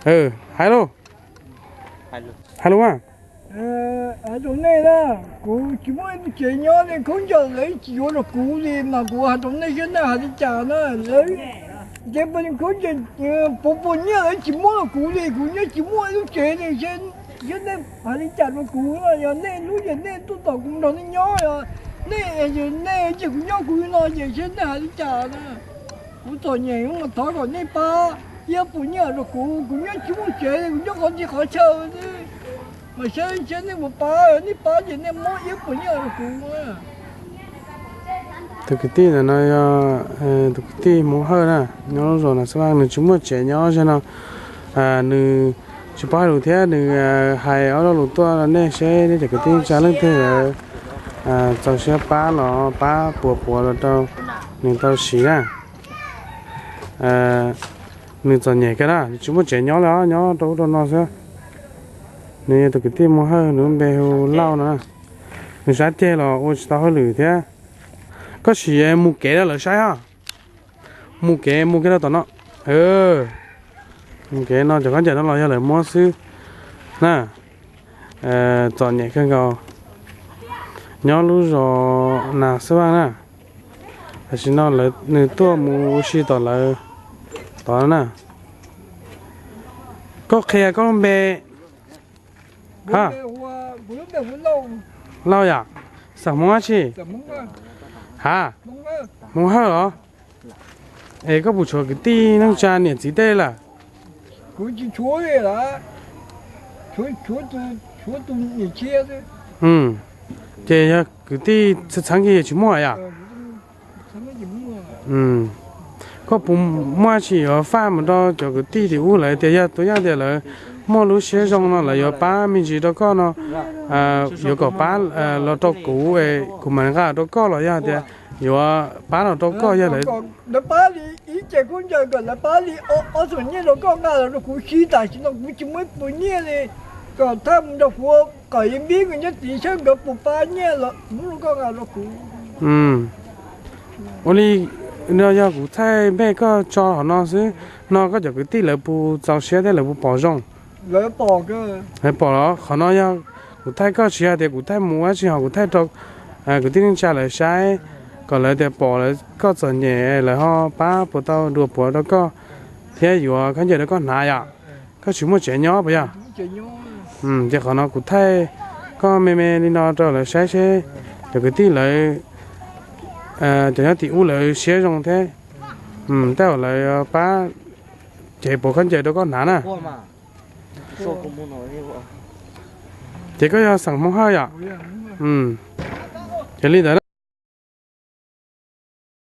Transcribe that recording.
Hais lauj, hais lauj a. Hais rau nej na, kuv tsis muaj ib lub tsev nyob li, khaub ncaws lawv tsis yuav rau kuv li, mas kuv hais rau nej seb nej hais li cas na. Lawv, ces puas, khaub ncaws, puas puas nyiaj lawv tsis muab rau kuv li, kuv nyob tsis muaj ib lub tsev li, seb nej hais li cas rau kuv no. Yog nej hlub ces nej tuaj tom kuv nrog nej nyob, yog nej, nej cia kuv nyob kuv li no ces seb nej hais li cas na. Kuv txom nyem mas thov kom nej pab ib puas nyiaj rau kuv, kuv nyob tsis muaj tsev li, kuv nyob qhov ntxhia qhov chaw xwb. Mas saib seb nej puas pab, yog nej pab ces nej muab ib puas nyiaj rau kuv. Tus kwv tij ntawm no yog tus kwv tij Hmoob Hawj na, nyob lub zos Nas Xab Vaj, nws tsis muaj tsev nyob zej no. Nws tsis paub hais lus thiab nws hais ob lo lus tuaj rau nej seb nej cov kwv tij neej tsa leej twg lawv txaus siab pab los pab puas puav los rau nws tau siv na. Nws txom nyem kawg na, nws tsis muaj tsev nyob li os, nyob rau ub rau no xwb. Nws yog tus kwv tij Hmoob Hawj, nws lub npe hu Lauj no. Nws sab ceg los ua tsis tau hauj lwm thiab. Koj sim mus kev rau lawv saib os. Mus kev, mus kev rau tom no. Mus kev no cov khaub ncaws no los yog lawv muab xwb na. Txom nyem kawg nkaus. Nyob lub zos Nas Xab Vaj na. Tam sim no nws tuaj mus ua si tom lawv tod na. Koj qhia koj lub npe. Ha, Lauj yom, xeem Hmoob dab tsi? Ha, Hmoob Hawj los? Es koj puas tshuav kwv tij neej tsa niam txiv tej lawm? Ces yog kwv tij txheeb txheeb kiag tsis muaj yom? Koj puas muaj dab tsi yuav faj mus rau cov kwv tij tim ub lawv tias yog tus yaj tias lawv muaj lub siab zoo no lawv yuav pab me ntsis rau koj no, yuav kom pab los rau kuv, kuv mam nqa rau koj los yog tias yuav pab los rau koj yog lawv. Lawv pab li ib ce khaub ncaws kom lawv pab li ob txhiab nyiaj rau koj nqa los rau kuv siv tam sim no kuv tsis muaj ib puas nyiaj li, kom thaij mus rau kuv kom yus npib nkawd nyob tid saib nkawd puas pab nyiaj los muab rau koj nqa rau kuv. Ua li no yog kuv thaij npej koj tso hauv no xwb, no koj cov kwv tij lawv puas txaus siab thiab lawv puas pom zoo? Lawv pom los qhov no yog kuv thaij koj tsis yog tias kuv thaij mus ua dab tsi, ho kuv thaij rau kwv tij neej tsa lawv saib, kom lawv tias pom lawv koj txom nyem lawv ho pab puas tau dua puav rau koj thiab yuav khaub ncaws rau koj hnav yom. Koj tsis muaj tsev nyob puas yog? Ces qhov no kuv thaij koj me me li no rau lawv saib seb cov kwv tij lawv, cov nyob tim ub lawv siab zoo thiab, tej zaum lawv pab cev puav khaub ncaws rau koj hnav na. Ces koj yog xeem Hmoob Hawj yom? Ces li ntawd.